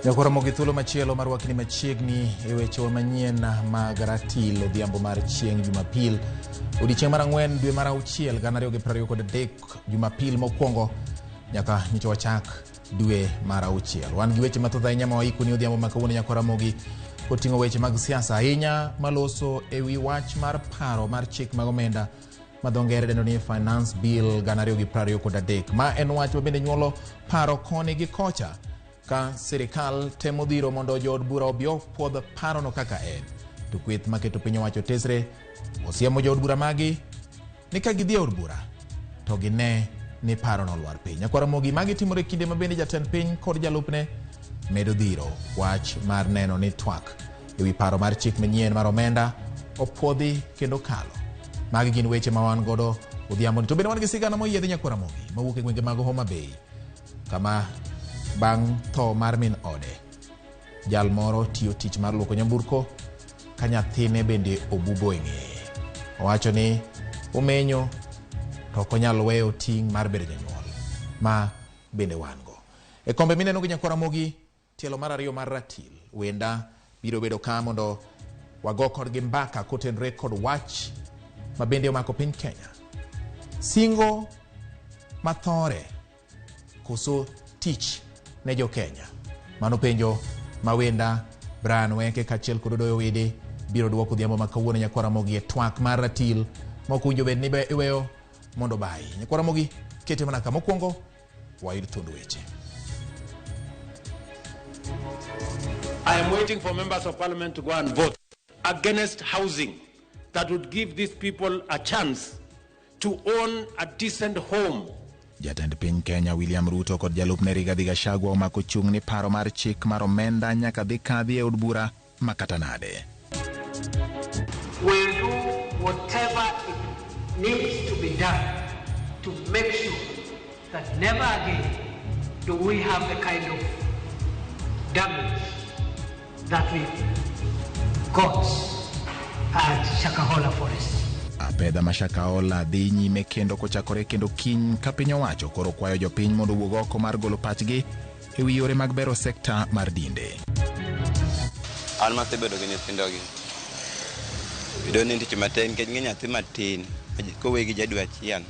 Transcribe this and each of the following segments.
Nyakoro gi thuolo machielo mar wakni machiegni e wechewa manyien mag ratil odhiambo mar chieng' Jumapil. Odiechieng' mar 4 dwe mar 6 2023 Jumapil mokwongo nyaka nyocha wachak dwe mar 6. Wan gi weche mathoth ahinya ma waikoni odhiambo ma kawuono Nyakoro Ramogi koting'o weche mag siasa ahinya maloso e wi wach mar paro mar chik mag omenda ma dho ngere dendo ni Finance Bill 2023. Ma en wach ma bende nyuolo paro koni gi kocha ka sirikal temo dhiro mondo jood bura obi opuodh parono kaka en. To kweth maketo piny owacho tesre osiemo jood bura magi ni ka gidhi e od bura to gine ni parono olwar piny. Nyakwar Ramogi, magi timore kinde ma bende jatend piny kod jalupne medo dhiro wach mar neno ni twak e wi paro mar chik manyien mar omenda opuodhi kendo kalo. Magi gin weche ma wan godo odhiambo ni. To bende wan gi sigana moyiedhi Nyakwar Ramogi mawuok e gwenge mag Homa Bay kama bang' tho mar min ode jal moro tiyo tich mar luoko nyamburko ka nyathine bende obubo e ng'eye. Owacho ni omenyo to ok onyal weyo ting' mar bedo janyuol ma bende wan go. E kombe mineno gi Nyakwar Ramogi tielo mar 2 mar ratil wenda biro bedo ka mondo wago kodgi mbaka kotenore kod wach ma bende omako piny Kenya. Singo mathore koso tich ne jo Kenya. Mano penjo ma wenda Brian Weke kaachiel kod Odoyo Wede biro duoko odhiambo ma kawuono Nyakwar Ramogi e twak mar ratil ma ok owinjo bed ni iweyo mondo obayi. Nyakwar Ramogi kete mana ka mokwongo wayud thuond weche. I am waiting for members of parliament to go and vote against housing that would give these people a chance to own a decent home. Jatend piny Kenya William Ruto kod jalupne Rigathi Gachagua omako chung' ni paro mar chik mar omenda nyaka dhi kadhi e od bura makata nade. We'll do whatever it needs to be done to make sure that never again do we have the kind of damage that we got at Shakahola Forest. Apedha ma Shakahola dhi nyime kendo kochakore kendo kiny ka piny owacho koro kwayo jopiny mondo owuog oko mar golo pachgi e wi yore mag bero sekta mar dinde. An masebedo gi nyithindogi, yudo ni tich matek nikech ng'e nyathi matin kowe gi jadwe achiel,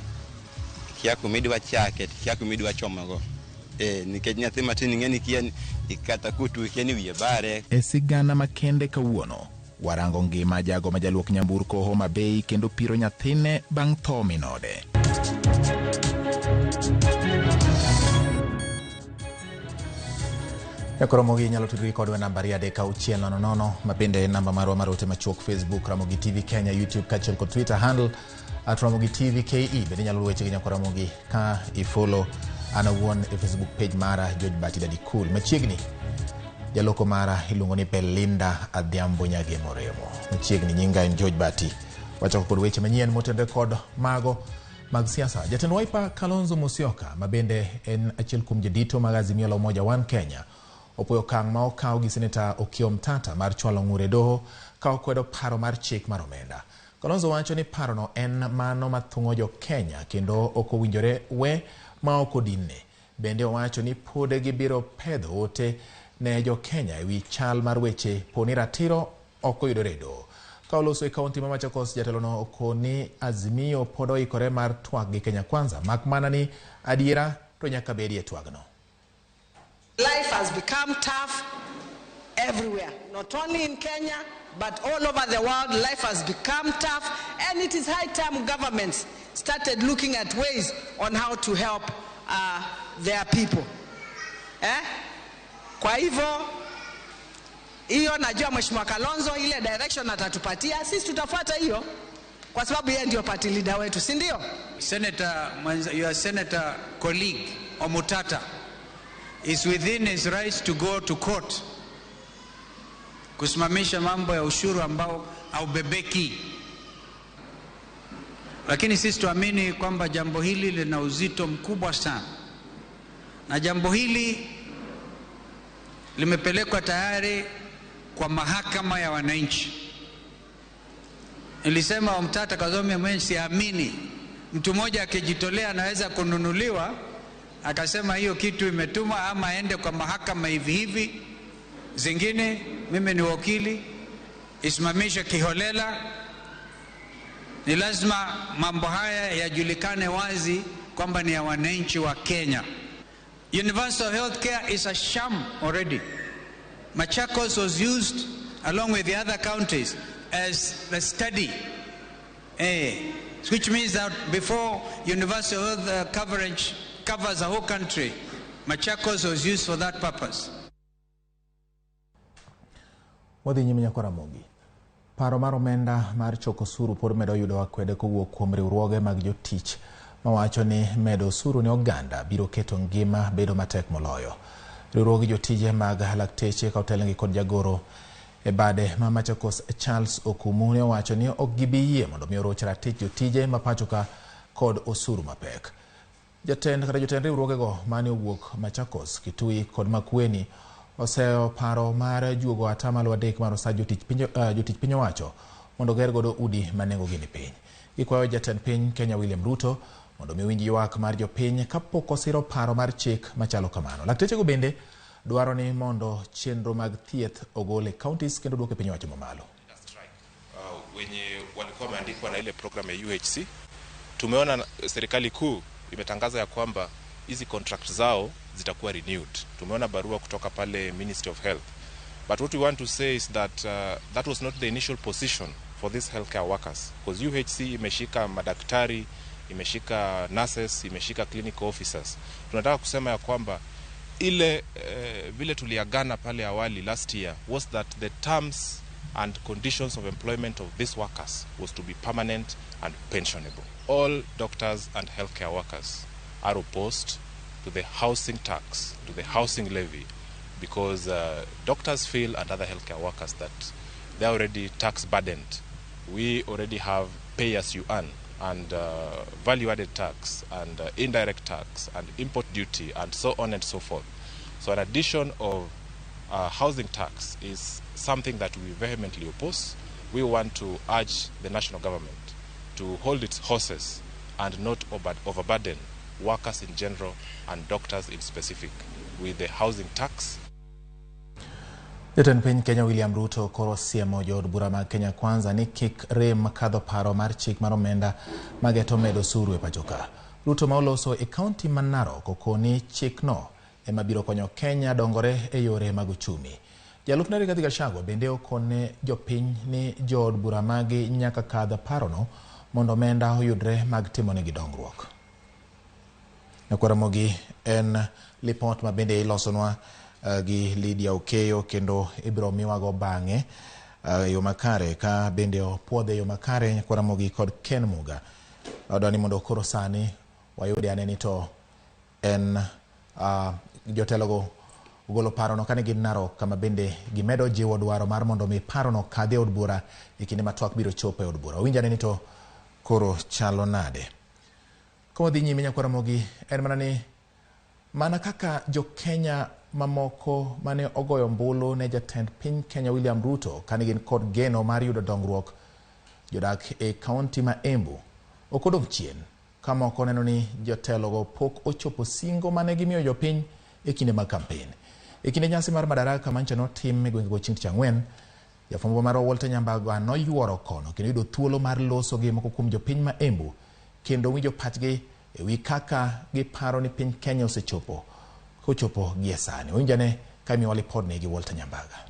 kia kumidwa chake, kia kumidwa chomogo. Nikech nyathi matin ing'e ni kia kata kutu kia ni wiye bare. E sigana makende kawuono, warango ngima jago ma jaluok nyamburko Homa Bay kendo piro nyathine bang' tho min ode. Nyakoro Ramogi inyalo tudri kodwa namba 3 6 0 0 ma bende en namba marwa mar ote machuok Facebook Ramogi TV Kenya, YouTube kaachiel kod Twitter handle at Ramogi TV KE. Bende inyalo luwo wechegi Nyakwar Ramogi ka ifollow an awuon e Facebook page mara George Bati Daddy Cool. Machiegni jaloko mara iluongo ni Belinda Adhiambo Nyagemo Remo. Machiegni nyinga en George Bati. Wachako kod weche manyien motenore kod mago mag siasa. Jatend Wiper Kalonzo Musyoka ma bende en achiel kuom jodito mag Azimio la Umoja One Kenya opuoyo okang' ma okaw gi Seneta Okiya Omtata mar chwalo ng'ur e doho ka okwedo paro mar chik mar omenda. Kalonzo wacho ni parono en mano mathung'o jo Kenya kendo ok owinjore we ma ok odinne. Bende owacho ni pod gibiro pedho ote ne jo Kenya e wi chal mar weche poni ratiro ok oyudore e doho. Ka oloso e kaunti ma Machakos, jatelono okoni Azimio pod oikore mar twak gi Kenya Kwanza, mak mana ni adiera to nyaka bedie twagno. Life has become tough everywhere, not only in Kenya, but all over the world. Life has become tough, and it is high time governments started looking at ways on how to help their people. Eh? Kwa hivyo hiyo najua Mheshimiwa Kalonzo ile direction atatupatia, sisi tutafuata hiyo kwa sababu yeye ndio party leader wetu, si ndio? Senator, your senator colleague Omutata is within his rights to go to court kusimamisha mambo ya ushuru ambao haubebeki. Lakini sisi tuamini kwamba jambo hili lina uzito mkubwa sana, na jambo hili limepelekwa tayari kwa mahakama ya wananchi. Nilisema Omtata kwa sababu mimi siamini mtu mmoja akijitolea anaweza kununuliwa akasema hiyo kitu imetumwa ama aende kwa mahakama hivi hivi. Zingine mimi ni wakili, isimamishe kiholela. Ni lazima mambo haya yajulikane wazi kwamba ni ya wananchi wa Kenya. Universal healthcare is a sham already. Machakos was used along with the other counties as the study, which means that before universal health coverage covers the whole country, Machakos was used for that purpose. Wadhi nyime nyaka Ramogi. Paro mar omenda mar choko osuru pod medo yudo akwede kowuok kuom riwruoge mag jotich mawacho ni medo osuru ne oganda biro keto ngima bedo matek moloyo. Riwruoge jotije mag lakteche ka otelnegi kod jagoro e bade ma Machakos Charles Okumu ne owacho ni ok gibi yie mondo mi oroch ratich jotije ma pachoka kod osuru mapek. Jatend kata jotend riwruogego mane owuok Machakos, Kitui kod Makueni oseyo paro mar juogo 3% mar osach jotich piny owacho mondo ger godo udi ma nengogi ni piny. Gikwayo jatend piny Kenya William Ruto mondo mi winj ywak mar jopiny kapok osiro paro mar chik machalo kamano. Laktechego bende dwaro ni mondo chenro mag thieth ogol e counties kendo duok e piny owacho mamalo. Wenye walikuwa wameandikwa na ile program ya UHC, tumeona serikali kuu imetangaza ya kwamba hizi contract zao zitakuwa renewed. Tumeona barua kutoka pale Ministry of Health. But what we want to say is that that was not the initial position for these healthcare workers, because UHC imeshika madaktari, imeshika nurses, imeshika clinical officers. Tunataka kusema ya kwamba ile vile tuliagana pale awali last year was that the terms and conditions of employment of these workers was to be permanent and pensionable. All doctors and healthcare workers are opposed to the housing tax, to the housing levy, because doctors feel and other healthcare workers that they're already tax burdened. We already have pay as you earn and value added tax and indirect tax and import duty and so on and so forth. So an addition of housing tax is something that we vehemently oppose. We want to urge the national government to hold its horses and not overburden workers in general and doctors in specific with the housing tax. Jatend piny Kenya William Ruto koro siemo jood bura mag Kenya Kwanza ni kik rem kadho paro mar chik mar omenda mageto medo osuru e pachoka. Ruto ma oloso e kaunti ma Narok okoni chikno ema biro konyo Kenya dongore e yore mag uchumi. Jalupne Rigathi Gachagua bende okone jopiny ni jood bura magi nyaka kadh parono mondo omenda oyudre mag timonegi dongruok. Ramogi en lipot ma bende ilosonwa gi Lydia Okeyo kendo ibiro miwago bang'e e yo makare ka bende opuodhe e yo makare Ramogi kod Ken Muga. Adwa ni mondo koro sani wayude ane ni to en jotelogo ogolo parono kane gin Narok kama bende gimedo jiwo dwaro mar mondo mi parono kadhi e od bura e kinde ma twak biro chopo e od bura. Winj ane ni to koro chalo nade. Ka wadhi nyime nyakwa Ramogi en mana ni mana kaka jo-Kenya mamoko mane ogoyo ombulu ne jatend piny Kenya William Ruto kane gin kod geno mar yudo dongruok, jodak e kaunti ma Embu ok odong' chien ka moko neno ni jotelogo pok ochopo singo mane gimiyo jopiny e kinde mag kampen. E kinde nyasi mar Madaraka mancha notim e gwengego chieng' tich ang'wen, jafwambo marwa Walter Nyambaga noyuoro kono kendo yudo thuolo mar loso gi moko kuom jopiny ma Embu kendo winjo pachgi e wi kaka giparo ni piny Kenya osechopo kochopo gie sani. Winjane ka imiyowa lipodni gi Walter Nyambaga.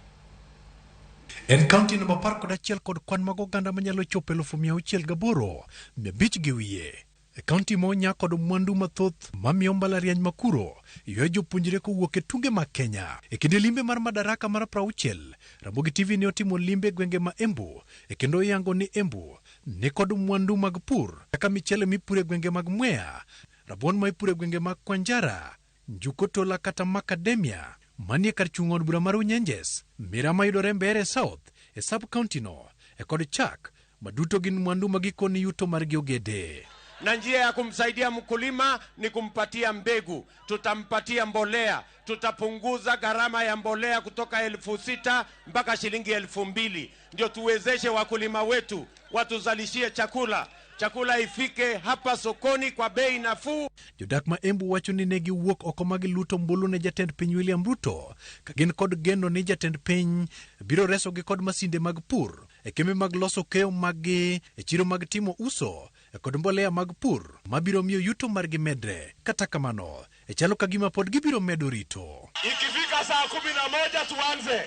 En kaunti namba 11 kod kwan mag oganda manyalo chopo 608,500 gi wiye. E kaunti ma onya kod mwandu mathoth mamiyo mbalariany ma kuro ywayo jopuonjre kowuok e tunge mag Kenya. E kinde limbe mar Madaraka mar 60, Ramogi TV ne otimo limbe e gwenge ma Embu e kendo oyango ni Embu ni kod mwandu mag pur kaka michele mipuro e gwenge mag Mwea, rabuon ma ipuro e gwenge mag Kwanjara, njukotola kata macadamia manie kar chung' od bura mar Unyenjes, miraa mayudore Mbeere South e sub county no e kod chak maduto gin mwandu ma gikoni yuto margi ogede. Na njia ya kumsaidia mkulima ni kumpatia mbegu, tutampatia mbolea, tutapunguza gharama ya mbolea kutoka 6,000 mpaka shilingi 2,000, ndio tuwezeshe wakulima wetu watuzalishie chakula. Chakula ifike hapa sokoni kwa bei nafuu. Jodak ma Embu wacho ni ne giwuok oko ma giluto ombulu ne jatend piny William Ruto ka gin kod geno ni jatend piny biro resogi kod masinde mag pur e kembe mag loso keyo maggi e chiro mag timo uso e kod mbolea mag pur mabiro miyo yuto margi medre. Kata kamano, e chalo ka gima pod gibiro medo rito. Ikifika saa 11 tuanze.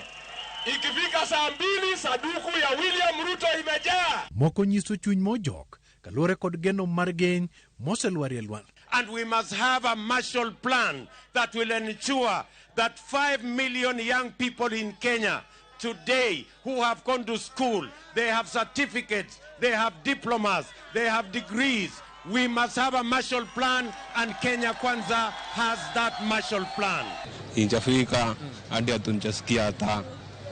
Ikifika saa 2 saduku ya William Ruto imejaa. Moko nyiso chuny mojok kaluwore kod geno margi moselwarie lwanda. And we must have a Marshall Plan that will ensure that 5 million young people in Kenya today who have gone to school, they have certificates, they have diplomas, they have degrees. We must have a Marshall Plan, and Kenya Kwanza has that Marshall Plan. Injafika hadi hatunjasikia hata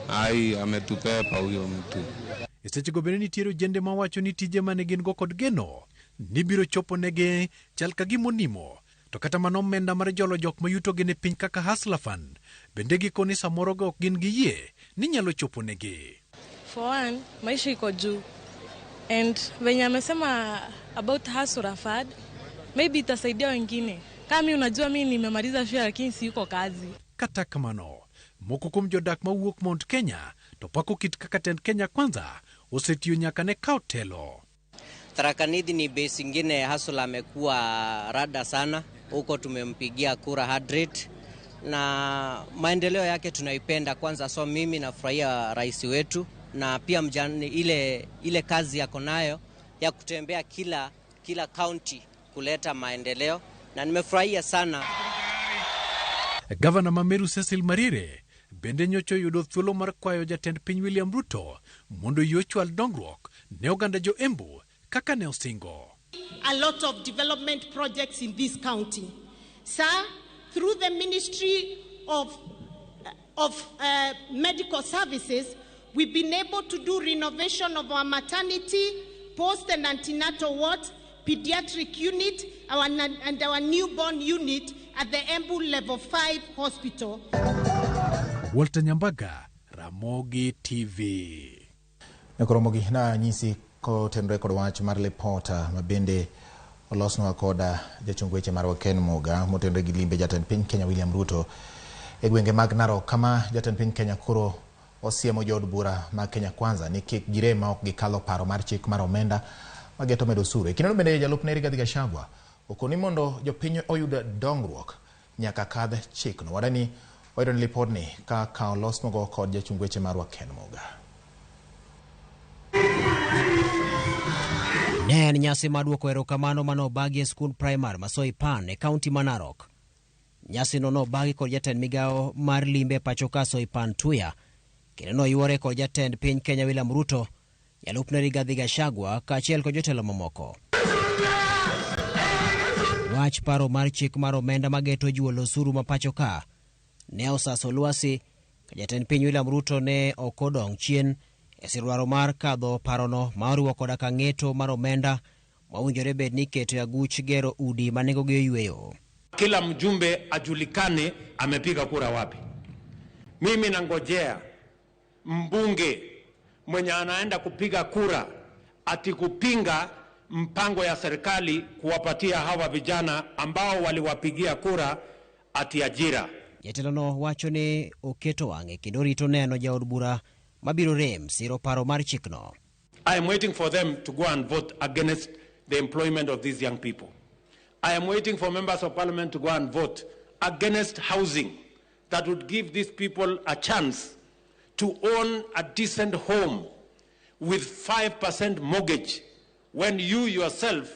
ai ametupepa huyo mtu. E sechego bende nitiere ojende mawacho ni tije mane gin go kod geno ni biro chopo negi chal ka gimonimo, to kata mana omenda mar jolo jok ma yutogi ni piny kaka Hustler Fund bende gikoni samoro go ok gin gi yie ni nyalo chopo negi. For one, maisha iko juu. And venye amesema about Hustler Fund, maybe itasaidia wengine. Kama mimi unajua mimi nimemaliza shule lakini siko kazi. Kata kamano, moko kuom jodak mawuok Mount Kenya to pako kit kaka tend Kenya Kwanza osetiyo nyaka ne kawo telo. Tharaka Nithi ni base ingine Hustler amekuwa rada sana. Huko tumempigia kura hard rate na maendeleo yake tunaipenda kwanza. So mimi nafurahia rais wetu na pia mjani, ile kazi yako nayo ya kutembea kila county kuleta maendeleo na nimefurahia sana. Gavana ma Meru Cecil Marire bende nyocha oyudo thuolo mar kwayo jatend piny William Ruto mondo oyie ochwal dongruok ne oganda jo Embu kaka ne osingo. A lot of development projects in this county. Sir, through the Ministry of Medical Services, we've been able to do renovation of our maternity, post and antenatal wards, pediatric unit, and our newborn unit at the Embu Level 5 Hospital. Walter Nyambaga, Ramogi TV. Nekoromogi na nyisi kotenore kod wach mar lipota mabende olosnwa kod jachung weche marwa Ken Muga motenore gi limbe jatend piny Kenya William Ruto e gwenge mag Narok, kama jatend piny Kenya koro osiemo jood bura mag Kenya Kwanza ni kik girem ma ok gikalo paro mar chik mar omenda mageto medo osuru. E kindeno bende jalupne Rigathi Gachagua okoni mondo jopiny oyud dongruok nyaka kadh chikno. Wadani wayudo ni lipodni kaka olosnogo kod jachung weche marwa Ken Muga. Ne en nyasi mar duoko erokamano mane obagi e skund primar ma Soipan e kaunti ma Narok. Nyasino nobagi kod jatend migawo mar limbe pacho ka Soipan Tuya, kendo noyuore kod jatend piny Kenya William Ruto, jalupne Rigathi Gachagua kaachiel kod jotelo mamoko. Wach paro mar chik mar omenda mageto juolo osuru ma pacho ka ne osaso lwasi ka jatend piny William Ruto ne ok odong' chien e sirwaro mar kadho parono ma oriwo koda ka ng'eto mar omenda mawinjore bed ni iketo e aguch gero udi ma nengogi oyweyo. Kila mjumbe ajulikane amepiga kura wapi. Mimi nangojea mbunge mwenye anaenda kupiga kura ati kupinga mpango ya serikali kuwapatia hawa vijana ambao waliwapigia kura ati ajira. Jatelono wacho ni oketo wang'e kendo rito neno jaod bura mabiro rem siro paro mar chikno. I am waiting for them to go and vote against the employment of these young people. I am waiting for members of parliament to go and vote against housing that would give these people a chance to own a decent home with 5% mortgage when you yourself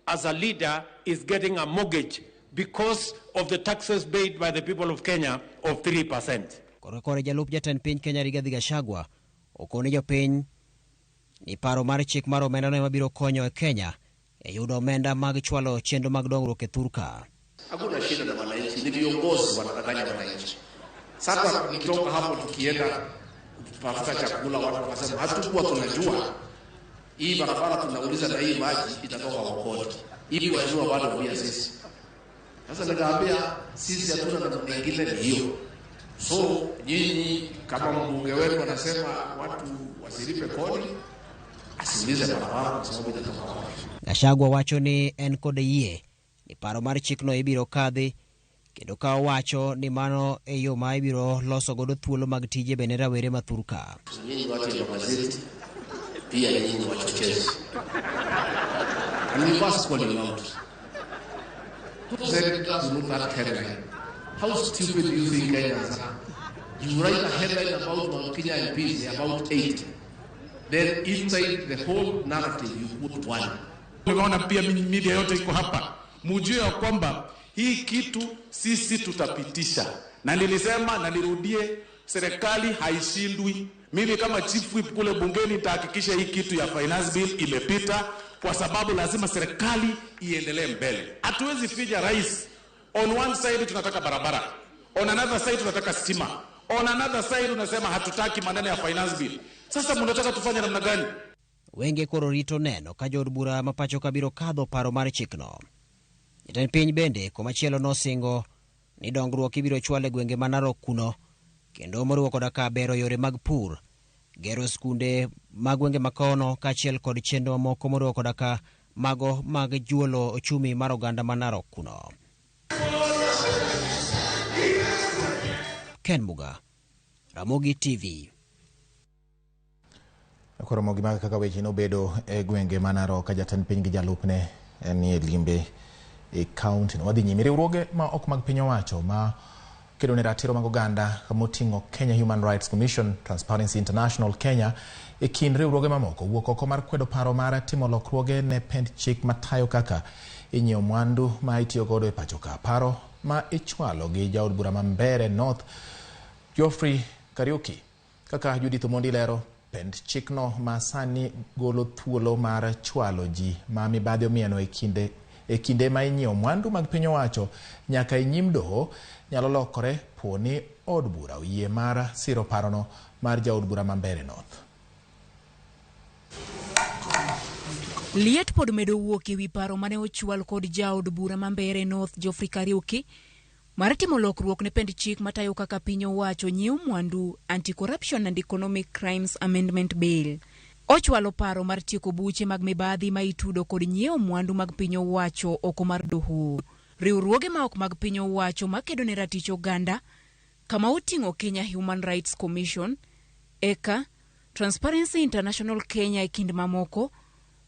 as a leader is getting a mortgage because of the taxes paid by the people of Kenya of 3%. Kore jalup jatend piny Kenya Rigathi Gachagua okone jopiny ni paro mar chik mar omenda no ema biro konyo e Kenya e yudo omenda mag chwalo chenro mag dongruok e thurka. Hakuna shida na wananchi, ni viongozi wanadanganya wananchi. Sasa nikitoka hapo tukienda kutafuta chakula, watu wakasema hatukuwa tunajua hii barabara, tunauliza na hii maji itatoka Wokoti, ili wajua bado pia sisi. Sasa nikaambia sisi hatuna namna nyingine, ni hiyo. So nyinyi kama mbunge wenu anasema watu wasilipe kodi, asiwalipe. Usiulize barabara kwa sababu itatoka wapi. Gachagua wacho ni en kod yie ni paro mar chikno ibiro kadhi kendo ka owacho ni mano e yo ma ibiro loso godo thuolo mag tije bende rawere ma thurka. Nyinyi watu ya magazeti pia nyinyi wachochezi. And we must call you out. Those editors wrote that headline. How stupid do you think Kenyans are? You write a headline about Mount Kenya MPs, about 80. Then inside the whole narrative you put one. Nimeona pia media yote iko hapa, mujue ya kwamba hii kitu sisi tutapitisha, na nilisema na nirudie, serikali haishindwi. Mimi kama chief whip kule bungeni nitahakikisha hii kitu ya finance bill imepita, kwa sababu lazima serikali iendelee mbele. Hatuwezi finya rais. On one side tunataka barabara, on another side tunataka stima, on another side unasema hatutaki maneno ya finance bill. Sasa mnataka tufanye namna gani? Wenge koro rito neno ka jood bura ma pacho ka biro kadho paro mar chikno. Jatend piny bende komachielo nosingo ni dongruok ibiro chwal e gwenge ma Narok kuno kendo moriwo koda ka bero yore mag pur, gero skunde mag gwenge makono kaachiel kod chenro mamoko moriwo koda ka mago mag juolo ochumi mar oganda ma Narok kuno. Ken Muga, Ramogi TV. Koro mogi mag kaka weche nobedo e gwenge ma Narok ka jatend piny gi jalupne ni e limbe e kaunti no. Wadhi nyime. Riwruoge ma ok mag piny owacho ma kedo ne ratiro mag oganda moting'o Kenya Human Rights Commission, Transparency International Kenya e kind riwruoge mamoko wuok oko mar kwedo paro mar timo lokruoge ne pend chik matayo kaka inyiewo mwandu ma itiyo godo e pacho ka. Paro ma ichwalo gi jaod bura ma Mbeere North Geoffrey Kariuki. Kaka Judith Omondi lero, pend chikno ma sani golo thuolo mar chwalo ji ma mibadhi omieno e kinde ma inyiewo mwandu mag piny owacho nyaka e nyim doho nyalo lokore po ni od bura oyie mar siro parono mar jaod bura ma Mbeere North. Liet pod medo wuok ewi paro mane ochwal kod jaod bura ma Mbeere North Geoffrey Kariuki mar timo lokruok ne pend chik matayo kaka piny owacho nyiewo mwandu Anti-Corruption and Economic Crimes Amendment Bill. Ochwalo paro mar tieko buche mag mibadhi ma itudo kod nyiewo mwandu mag piny owacho oko mar doho. Riwruoge ma ok mag piny owacho makedo ne ratich oganda kama oting'o Kenya Human Rights Commission, ECA, Transparency International Kenya e kind mamoko,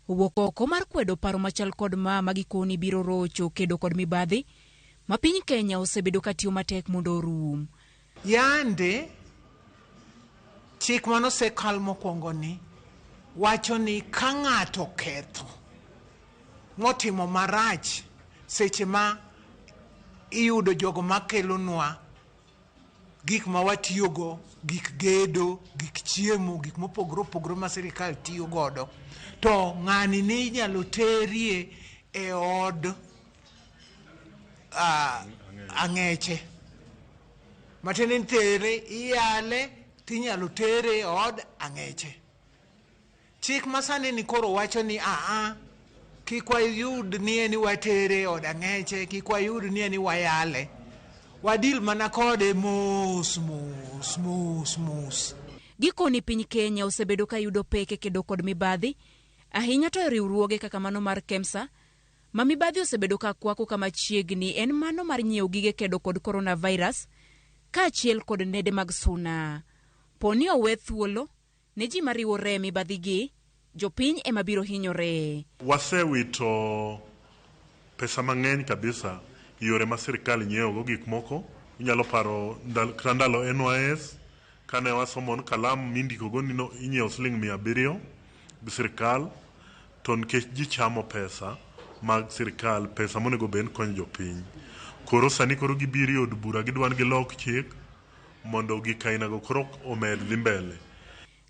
owuok oko mar kwedo paro machal kod ma magikoni biro rocho kedo kod mibadhi ma piny Kenya osebedo katiyo matek mondo orum. Yande chik manosekal mokwongo ni wacho ni ka ng'ato ketho motimo marach seche ma iyudo jogo makelonwa gik ma watiyogo, gik gedo, gik chiemo, gik mopogore opogore ma sirikal tiyo godo, to ng'ani ni inyalo terie e od ang'eche. Matiende ni tere, iyale, tinyalo tere e od ang'eche. Chik masani ni koro wacho ni kik wayud ni ni watere e od ang'eche, kik wayud ni ni wayale. Wadil mana kode mos mos mos mos. Gikoni piny Kenya osebedo ka yudo pek e kedo kod mibadhi, ahinya to e riwruoge kaka mano mar KEMSA, ma mibadhi osebedo ka kwako kama chiegni en mano mar nyiewo gige kedo kod coronavirus kaachiel kod nede mag suna. Poni owe thuolo ne ji mariwore e mibadhi gi, jopiny ema biro hinyore. Wasewito pesa mang'eny kabisa yore ma sirikal nyiewogo gik moko. Inyalo paro kata ndalo NYS kane wasomo ni kalam mindikogo ni inyiewo siling 700 gi sirikal, to nikech ji chamo pesa mag sirikal, pesa monego bed ni konyo jopiny. Koro sani koro gibiro e od bura gidwa ni gilok chik mondo gik ainago koro omed dhi mbele.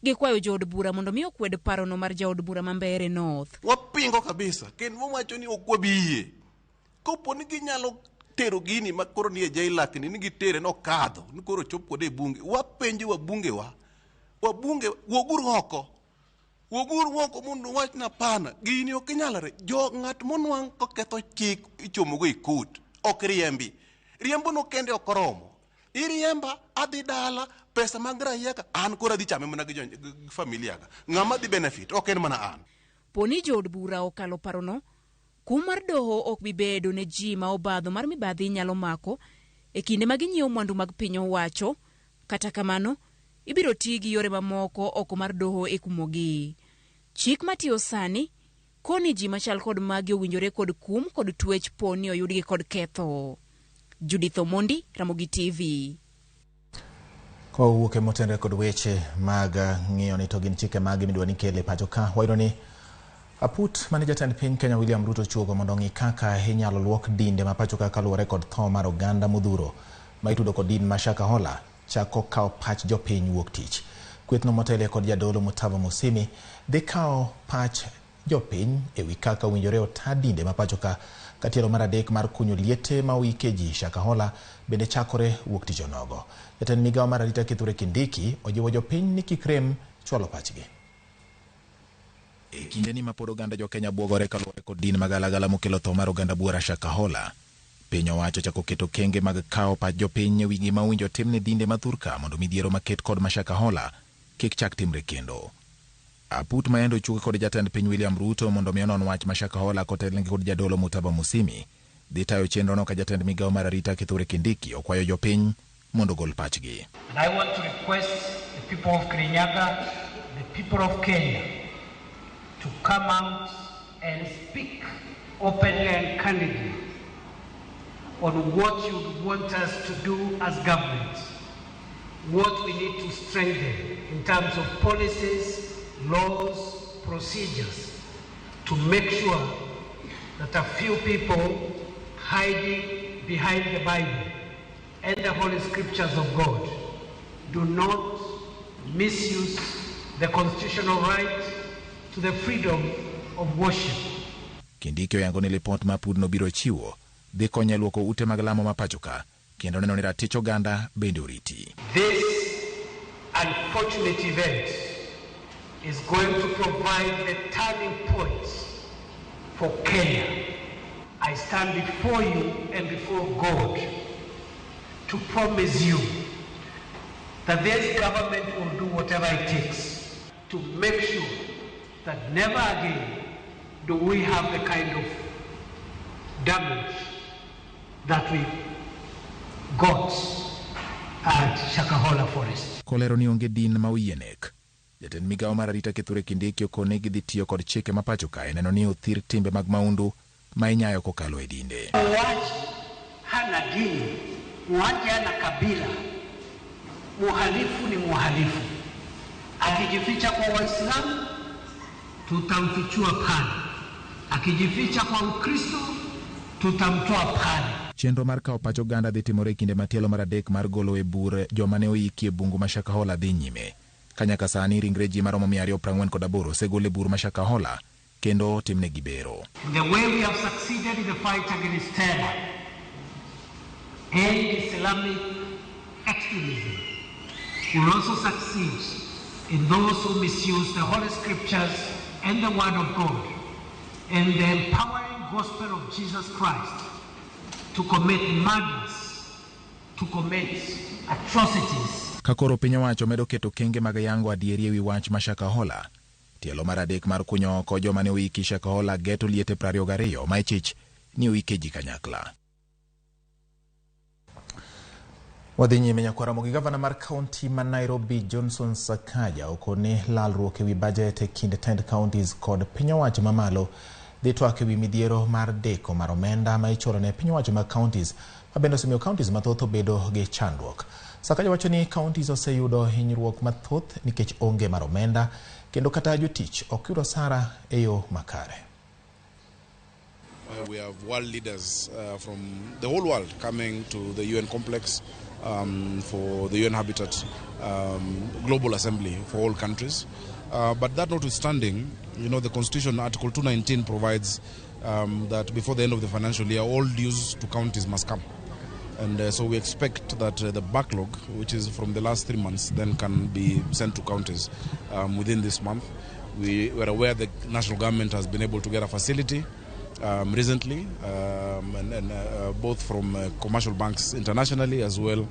Gikwayo jood bura mondo mi okwed parono mar jaod bura ma Mbeere North. Wapingo kabisa kendo wawacho ni ok wabi yie. Kopo ni ginyalo tero gini ma koro nie JLAC ni gitere nokadho ni koro chop kode e bunge, wapenjo wabunge wuoguru oko. Wuoguru oko mondo uwach ni hapana, gini ok nyalre. Jo ng'at monwang' koketho chik ichomogo e kot, ok riembi. Riembo no kende ok oromo. Iriemba, adhi dala, pesa mag raia ka, an koro adhi chame mana gi familia ka. Ng'ama dhi benefit, ok en mana an. Po ni jood bura okalo parono, kum mar doho ok bi bedo ne ji ma obadho mar mibadhi nyalo mako e kinde ma ginyiewo mwandu mag piny owacho. Kata kamano, ibiro ti gi yore mamoko oko mar doho e kumogi. Chik matiyo sani koni ji machal kod magi owinjore kod kum kod twech po ni oyudgi kod ketho. Judith Omondi, Ramogi TV. Kowuok e motenre kod weche mag ng'iyo ni to gin chike mage midwa ni kel e pacho ka, wayudo ni aput mane jatend piny Kenya William Ruto ochuogo mondo ong'i kaka inyalo luok dinde ma pacho ka kaluwore kod tho mar oganda modhuro ma itudo kod din ma Shakahola chako kawo pach jopiny wuok tich. Kwethno motelie kod jadolo Mutava Musimi dhi kawo pach jopiny ewi kaka owinjore ota dinde ma pacho ka katielo mar adek mar kunyo liete ma oike ji Shakahola bende chakore wuok tich onogo. Jatend migawo mar arita Kithure Kindiki ojiwo jopiny ni kik rem chwalo pachgi. E kindeni ma pod oganda jo-Kenya bwogore kaluwore kod din magalagala mokelo tho mar oganda buora Shakahola, piny owacho chako keto kenge mag kawo pach jopiny ewi gima owinjo tim ne dinde ma thurka mondo midhiero maket kod ma Shakahola kik chak timre kendo. Aput ma yande ochuogi kod jatend piny William Ruto mondo mi onon wach ma Shakahola kotelnegi kod jadolo Mutava Musimi dhi tayo chenrono ka jatend migawo mar arita Kithure Kindiki okwayo jopiny mondo ogol pachgi. And I want to request the people of Kirinyaga, the people of Kenya, to come out and speak openly and candidly on what you want us to do as government, what we need to strengthen in terms of policies, laws, procedures, to make sure that a few people hiding behind the Bible and the Holy Scriptures of God do not misuse the constitutional right to the freedom of worship. Kindiki oyango ni lipot ma apudno biro chiwo dhi konyo e luoko ute mag lamo ma pacho ka kendo neno ni ratich oganda bende oriti. This unfortunate event is going to provide the turning point for Kenya. I stand before you and before God to promise you that this government will do whatever it takes to make sure that never again do we have the kind of damage that we got at Shakahola Forest. Kolero ni onge din ma oyie nek. Jatend migawo mar arita Kithure Kindiki okone gidhi tiyo kod chike ma pacho ka e neno ni othir timbe mag maundu ma inyayo kokalo e dinde. Muuaji hana dini, muuaji hana kabila, muhalifu ni muhalifu. Akijificha kwa Waislamu tutamfichua pale, akijificha kwa Ukristo tutamtoa pale. Chenro mar kawo pach oganda dhi timore e kinde ma tielo mar adek mar golo e bur joma ne oiki e bungu ma Shakahola dhi nyime. Ka nyaka sani ringre ji maromo 248 osegol e bur ma Shakahola kendo otimnegi bero. The way we have succeeded in the fight against terror and Islamic extremism will also succeed in those who misuse the Holy Scriptures and the Word of God and the empowering gospel of Jesus Christ to commit murders, to commit atrocities. Ka koro piny owacho medo keto kenge mag yango adieri ewi wach ma Shakahola, tielo mar adek mar kunyo oko joma ne oiki Shakahola geto liete 22 ma ichich ni oike ji kanyakla. Wadhi nyime nyakwar Ramogi. Gavana mar kaunti ma Nairobi Johnson Sakaja okone lalruok ewi bajet e kind tend counties kod piny owacho mamalo dhi twak ewi midhiero mar deko mar omenda ma ichulo ne piny owacho mag counties ma bende osemiyo counties mathoth obedo gi chandruok. Sakaja wacho ni counties oseyudo hinyruok mathoth nikech onge mar omenda kendo kata jotich ok yud osara e yo makare. We have world leaders from the whole world coming to the UN complex for the UN Habitat Global Assembly for all countries. But that notwithstanding, you know, the Constitution, Article 219, provides that before the end of the financial year, all dues to counties must come. And so we expect that the backlog, which is from the last 3 months, then can be sent to counties within this month. We were aware the national government has been able to get a facility recently, and both from commercial banks internationally as well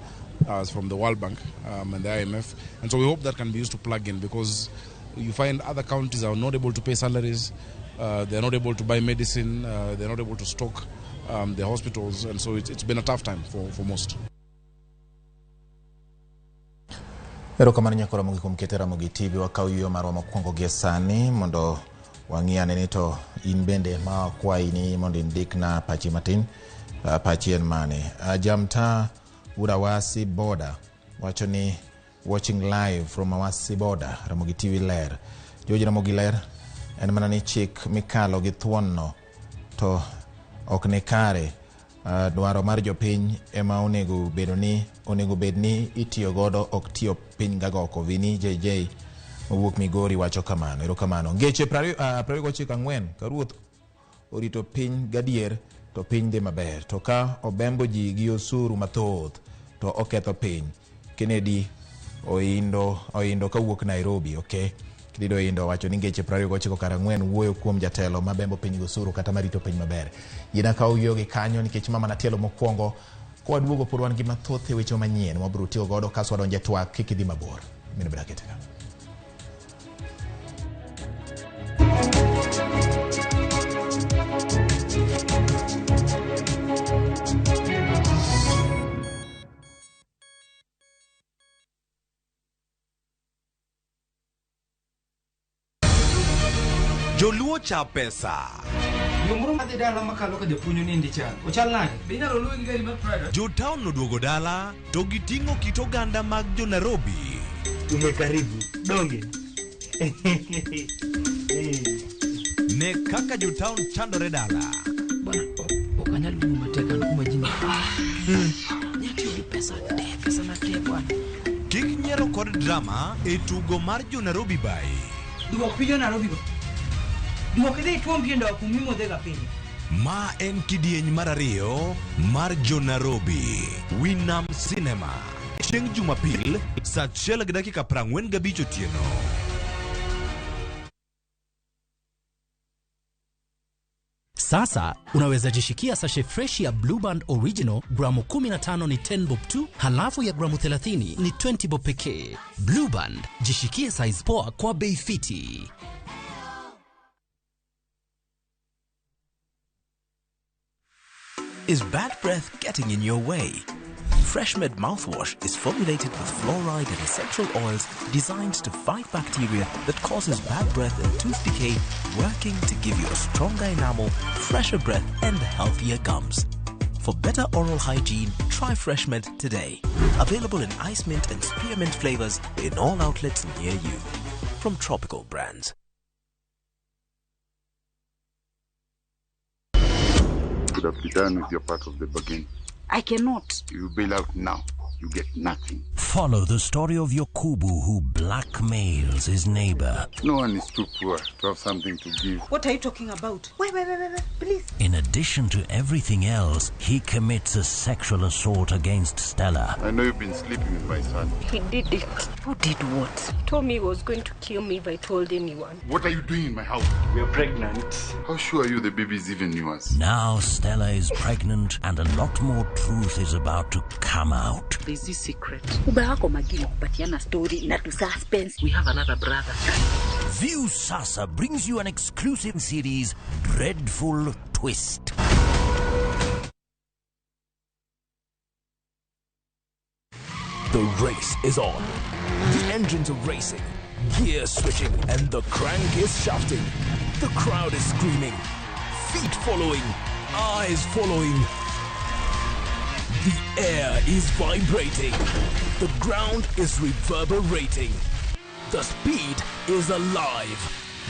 as from the World Bank and the IMF. And so we hope that can be used to plug in, because You find other counties are not able to pay salaries, they're not able to buy medicine, they're not able to stock their hospitals, and so it's been a tough time for most. Erokamano nyakora Ramogi kuom keto Ramogi TV. Wakaw yueyo marwa mokwongo gie sani mondo wang'i ane ni to in bende ma wakwayi ni mondo indikna pachi matin, pachi en mane. Jamta Urawasi Boda wacho ni watching live from Awasi Boda, Ramogi TV ler. George Ramogi ler en mana ni chik mikalo gi thuon no to ok ni kare. Dwaro mar jopiny ema onego bed ni itiyo godo, ok tiyo piny gagoko. Vini JJ mowuok Migori wacho kamano. Erokamano. Ngeche 29 ka ruoth orito piny gadier to piny dhi maber, to ka obembo ji gi osuru mathoth to oketho piny. Kennedy Oindo kawuok Nairobi. Okay. Kennedy Oindo wacho ni ngeche 29 wuoyo kuom jatelo mabembo piny gi osuru kata marito piny maber. Yina ka wuoyo gi kanyo nikech mama na tielo mokwongo kwa duogo pod wan gi mathoth e weche manyien wabiro tiyo godo kaso wadonje twak. Kik idhi mabor. Mino beda kete ka. Joluo cha pesa. Yo moro madhi dala makalo ka japuonj onindi cha. Ochal nade? Be inyalo luwe gi gari mar Prado? Jo town noduogo dala to giting'o kit oganda mag jo Nairobi. Umekaribu. Donge. Ne kaka jo town chandore dala. Bwana, ok anyal wuoyo matek an kuma ji Nyatiyo gi pesa te, pesa na te bwana. Kik nyiero kod drama e tugo mar jo Nairobi bai. Duok pi jo Nairobi go. Duok idhi ituom pi e ndowo kumimodhega pile. Ma en kidieny mar ariyo mar jo Nairobi. Winam Cinema. Chieng' Jumapil saa 1:45 otieno. Sasa unaweza jishikia sachet fresh ya Blue Band Original gramu 15 ni 10 bob tu, halafu ya gramu 30 ni 20 bob pekee. Blue Band, jishikie size poa kwa bei fiti. Is bad breath getting in your way? FreshMed mouthwash is formulated with fluoride and essential oils designed to fight bacteria that causes bad breath and tooth decay, working to give you a stronger enamel, fresher breath, and healthier gums. For better oral hygiene, try FreshMed today. Available in ice mint and spearmint flavors in all outlets near you. From Tropical Brands. Could have be done with your part of the bargain. I cannot. You bail out now, you get nothing. Follow the story of Yokubu who blackmails his neighbor. No one is too poor to have something to give. What are you talking about? Wait, wait, wait, wait, wait, please. In addition to everything else, he commits a sexual assault against Stella. I know you've been sleeping with my son. He did it. Who did what? He told me he was going to kill me if I told anyone. What are you doing in my house? We are pregnant. How sure are you the baby is even yours? Now Stella is pregnant and a lot more truth is about to come out. There's this secret. Uba wako Magina kupatiana story na tu suspense. We have another brother. View Sasa brings you an exclusive series, Dreadful Twist. The race is on. The engines are racing, gear switching, and the crank is shafting. The crowd is screaming, feet following, eyes following. The air is vibrating. The ground is reverberating. The speed is alive.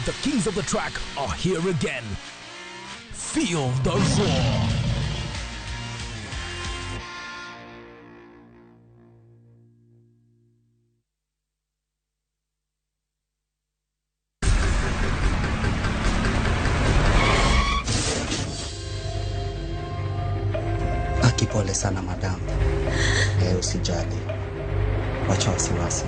The kings of the track are here again. Feel the roar. Aki, pole sana madam. Usijali. Wacha wasiwasi.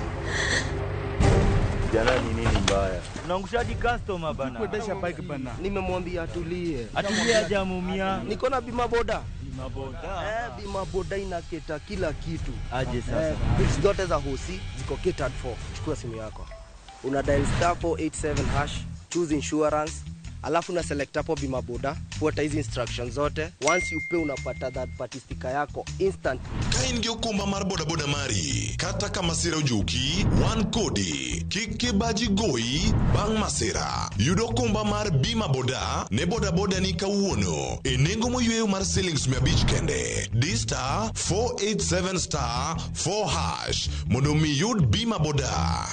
Jana ni nini mbaya? Unaangushaji customer bana. Kuendesha bike bana. Nimemwambia atulie. Atulie hajamuumia. Niko na bima boda. Bima boda. Bima boda inaketa kila kitu. Aje sasa. Bills zote za hosi ziko catered for. Chukua simu yako. Una dial star 487 hash, choose insurance, alafu una select hapo bima boda, fuata hizi instructions zote. Once you pay unapata third party sticker yako instant. Ka in gi okumba mar bodaboda mari, kata ka masira ojuki, wan kodi. Kik kibaji goyi bang' masira. Yud okumba mar bima boda ne bodaboda ni kawuono e nengo moyweyo mar silings 500 kende. Di star 487 star 4 hash mondo mi yud bima boda.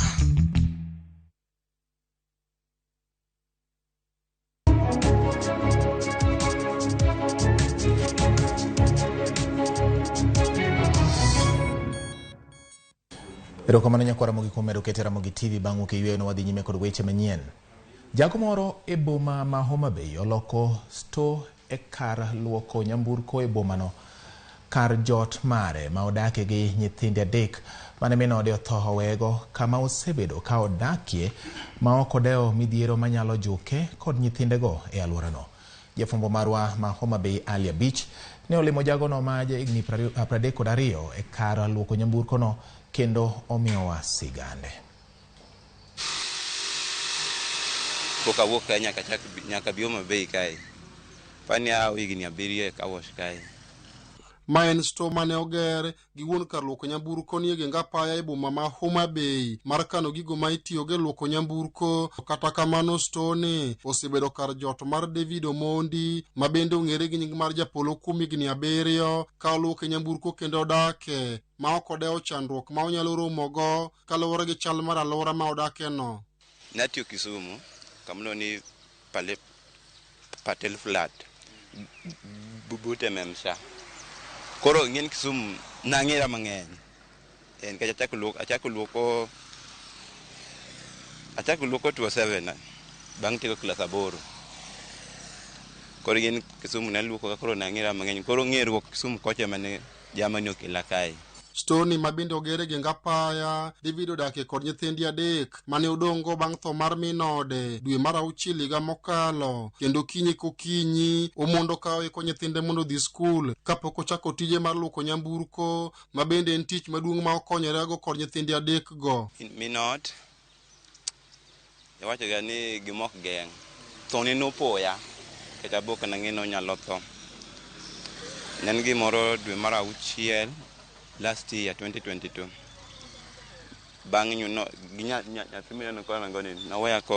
Erokamano nyakwara Ramogi kuom medo kete Ramogi TV bang' wuok e yweyo no wadhi nyime kod weche manyien. Jago moro e boma ma Homa Bay oloko sto e kar luoko nyamburko e bomano kar jot mare ma odake gi nyithinde adek mane min ode otho owego kama osebedo ka odakie ma ok odewo midhiero manyalo juke kod nyithindego e alworano. Jafwambo marwa ma Homa Bay Ali Abich ne olimo jagono ma ja higni 32 e kar luoko nyamburkono kendo omiyowa sigande. Pok awuok kae nyaka bi Homa Bay kae. Pani awo higni 7 eka wash kae. Ma en sto mane oger gi wuon kar luoko nyamburko ni e geng apaya e boma ma Homa Bay mar kano gigo ma itiyogo e luoko nyamburko. Kata kamano sto ni osebedo kar jot mar David Omondi ma bende ong'ere gi nying mar Japolo kuom higni 7 ka oluoke nyamburko kendo odake ma ok odewo chandruok ma onyalo romogo kaluwore gi chal mar alwora ma odakeno. Natiyo Kisumu kamano ni Patel Flat bute Memsha. Koro ng'en Kisumu nang'era mang'eny. En ka achako luoko 27 bang' tieko klas 8. Koro ng'en Kisumu naluoko ka koro nang'era mang'eny. Koro ng'eruok Kisumu kocha mane jamani okela kae. Stoni ma bende oger e geng apaya, David odakie kod nyithindi 3 mane odong'go bang' tho mar min ode dwe mar 6 higa mokalo, kendo kinyi kokinyi omondo ka oiko nyithinde mondo odhi skul kapok ochako tije mar luoko nyamburko ma bende en tich maduong' ma okonyorego kod nyithindi 3 go. Min ot iwachoga ni gima ok geng' thone nopoya nikech abok nang'e ni onyalo tho. Ne en gimoro dwe mar 6 last year 2022. Bang' nyathi mineno koro ni noweya ko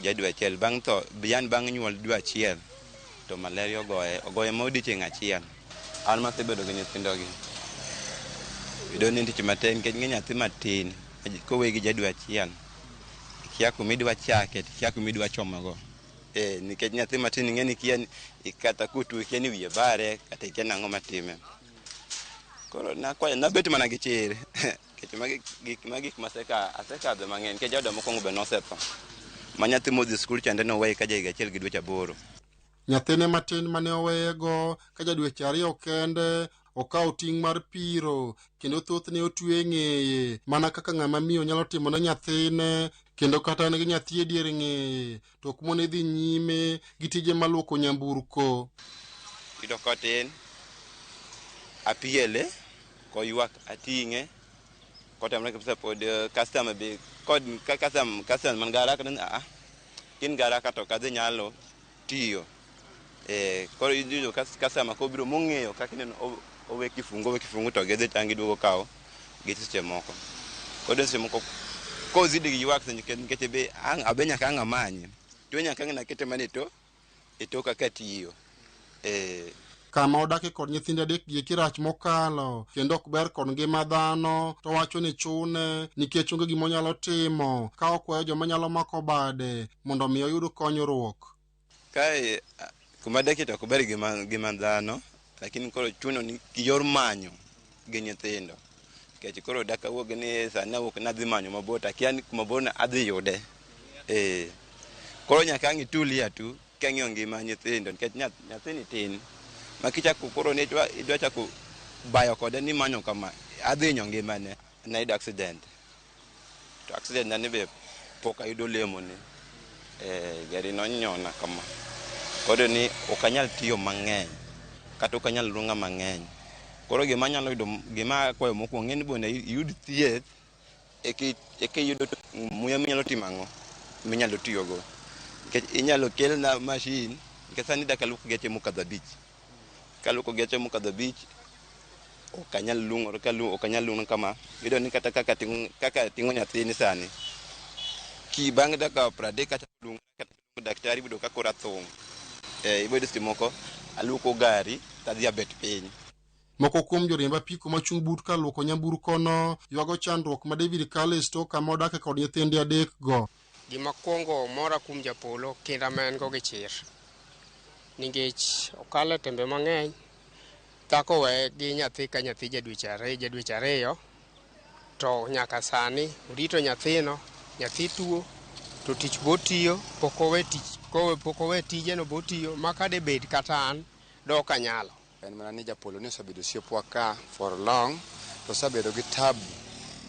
ja dwe 1 bang' tho yan bang' nyuol dwe 1 to malaria ogoye ma odiochieng' 1. An masebedo gi nyithindogi yudo ni en tich matek nikech ng'e nyathi matin kowe gi ja dwe 1 ikia kuma idwa chake to ikia kuma idwa chomogo. Nikech nyathi matin ing'e ni ikia kata kotuo ikia ni wiye bare kata ikia nang'o matime. Koro nakwayo nabet mana gi chir nikech magi gik masekadho mang'eny nikech jaoda mokwongo be nosetho ma nyathi modhi skul chande noweye ka ja higa 1 gi dweche 8. Nyathine matin mane oweyego ka ja dweche 2 kende okawo ting' mar piro kendo thothne otwe ng'eye mana kaka ng'ama miyo nyalo timo ne nyathine, kendo kata en gi nyathi e dier ng'eye to ok mone dhi nyime gi tije mar luoko nyamburko. Yudo kotin apiele koywak ating'e kotamre kabisa pod customer be kod customer man garaka ni a kin garaka to kadhi nyalo tiyo. Koro iyudo customer kobiro mong'eyo kaka ineno owe kifungu to gidhi tangi duogo kawo gi seche moko. Koro seche moko kozidi gi ywak nikech be abe nyaka ang' amanye to nyaka ang' nakete mana e toka katiyo. Kama odake kod nyithindo 3 gi kirach mokalo kendo ok ber kod ngima dhano to wacho ni chune nikech onge gima onyalo timo ka okwayo joma nyalo mako bade mondo mi oyud konyruok. Kae kuma adakie to ok ber ngima dhano, lakini koro chuno ni yor manyo gi nyithindo nikech koro dak awuog ni sani awuok nadhi manyo mabor to akia ni kuma bor adhi yude. Koro nyaka ang' itulia tu kang'iyo ngima nyithindo nikech nyathini tin ma kichako koro ni idwa chako bayo kode ni manyo kama adhi hinyo ngimane. Nayudo accident to accident nani be pok ayudo lemone. Gari nonyona kama koro ni ok anyal tiyo mang'eny kata ok anyal luonga mang'eny. Koro gima anyalo yudo gima akwayo mokwongo en ni bende iyud thieth Eke yudo muya minyalo timo ang'o minyalo tiyogo. Nikech inyalo kelna machine, nikech sani dak aluok geche mokadho 5. Kaluoko geche mokadho 5, ok anyal lung'ore, ok anyal lung'o kama. Iyudo ni kata kaka ting'o nyathini sani, ki bang' dakika 30 kata lung'o kata daktari yudo ka koro athung'. Ibedo seche moko aluoko gari tadhi abet piny. Moko kuom joriemb apiko machung' but kar luoko nyamburkono ywago chandruok ma David kale e sto kama odake kod nyithinde 3 go. Gima kwongo mora kuom Japolo kinda ma en go gi chir. Nikech okalo e tembe mang'eny, dhako weye gi nyathi ka nyathi ja dweche 2, to nyaka sani orito nyathino, nyathi tuo, to tich botiyo, pok owe tijeno botiyo, ma kade bed kata an, dok anyalo. En mana ni Japolo ni osebedo osiepwa ka for long, to osebedo gi tabu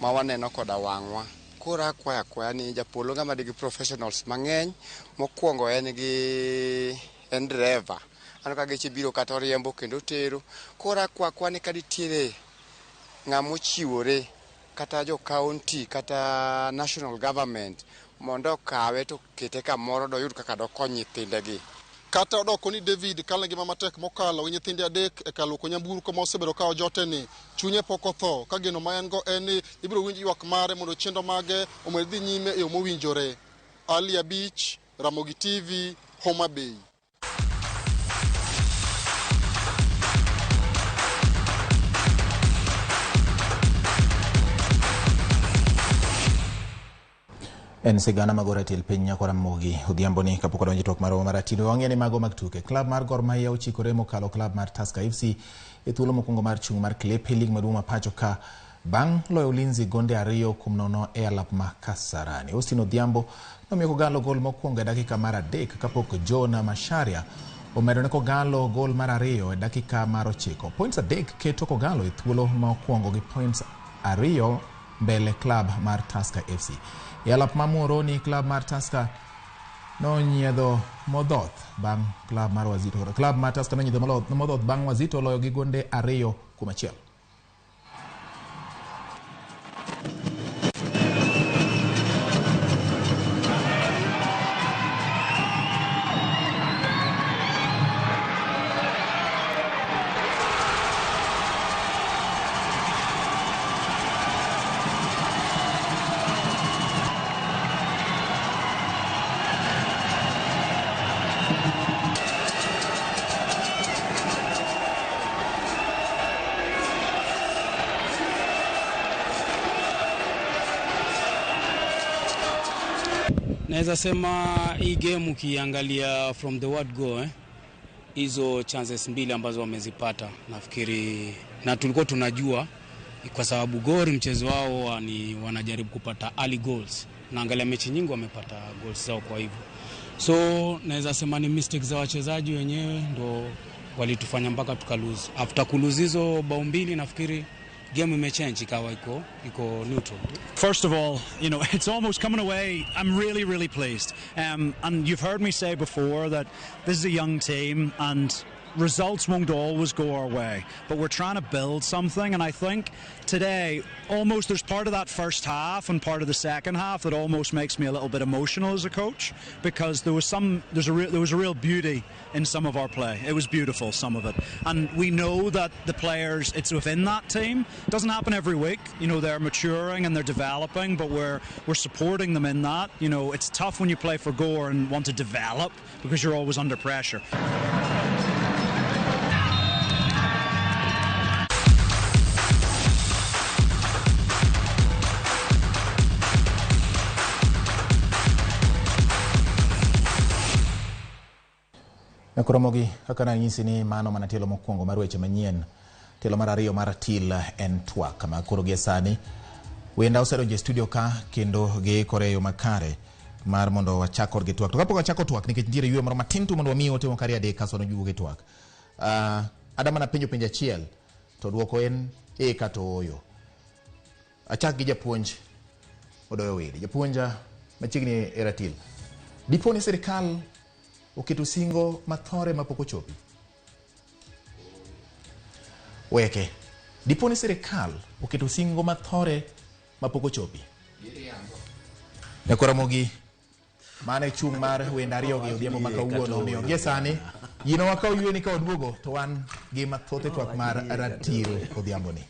ma waneno koda wang'wa. Koro akwayo akwaya ni Japolo ng'ama nigi professionals mang'eny, mokwongo en gi en driver. Aneno ka geche biro kata oriembo kendo tero. Koro akwayo akwaya ni ka nitiere ng'ama ochiwore kata jo county kata national government mondo okawe to kete kamoro doyud kaka dokony nyithindegi. Kata odoko ni David kalo ngima matek mokalo gi nyithinde 3 e kar luoko nyamburko ma osebedo ka ojote ni, chunye pok otho ka geno ma en go en ni ibiro winj ywak mare mondo chenro mage omed dhi nyime e yo mowinjore. Ali Abich, Ramogi TV, Homa Bay. En sigana magoro e tiel piny nyako Ramogi odhiambo ni kapok odonjo e twak marwa mar atindo. Wang'e ni mago mag tuke. Klab mar Gor Mahia ochikore mokalo klab mar Tusker FC e thuolo mokwongo mar chung' mar klep e lig maduong' ma pacho ka bang' loyo Ulinzi gonde 2-0 e alap ma Kasarani. Austin Odhiambo nomiyo Kogalo gol mokwongo e dakika mar 3 kapok Jonah Macharia omedo ne Kogalo gol mar 2 e dakika mar 9. Points 3 keto Kogalo e thuolo mokwongo gi points 2 mbele klab mar Tusker FC. E alap ma Muhoroni, klab mar Tusker nonyiedho modhoth bang' klab mar Wazito. Klab mar Tusker nonyiedho modhoth bang' Wazito loyo gi gonde 2-1. Naweza sema hii game ukiangalia from the word go, hizo chances mbili ambazo wamezipata nafikiri, na tulikuwa tunajua kwa sababu Gor mchezo wao ni wanajaribu kupata early goals. Naangalia mechi nyingi wamepata goals zao kwa hivyo. So naweza sema ni mistakes za wachezaji wenyewe ndo walitufanya mpaka tuka lose. After ku lose hizo bao mbili nafikiri game imechange ikawa iko neutral. First of all, you know, it's almost coming away. I'm really, really pleased. And you've heard me say before that this is a young team and results won't always go our way, but we're trying to build something, and I think today almost there's part of that first half and part of the second half that almost makes me a little bit emotional as a coach, because there was a real beauty in some of our play. It was beautiful, some of it, and we know that the players, it's within that team. It doesn't happen every week, you know, they're maturing and they're developing, but we're supporting them in that. You know, it's tough when you play for Gor and want to develop because you're always under pressure. Nakoromogi kaka nanyisi ni mano mana tielo mokwongo mar weche manyien. Tielo mar ariyo mar til en twak ma koro gie sani wenda osedonjo e studio ka kendo giikore e yo makare mar mondo wachak kodgi twak. To kapok wachako twak, nikech nitiere yweyo moro matin tu mondo wamiyi ote moko ariyo adek kasto waduogo gi twak. Ada mana penjo penjo achiel to dwoko en ee kata ooyo. Achak gi japuonj Odoyo Wili. Japuonja machiegni e ratil. Dipo ni sirikal oketo singo mathore mapok ochopi? Weke. Dipo ni sirikal oketo singo mathore mapok ochopi? Nyakwaramogi, mano e chung' mar wende ariyogi odhiambo ma kawuono. Omiyo gie sani yino wakaw yweni ka waduogo to wan gi mathoth e twak mar ratil odhiamboni.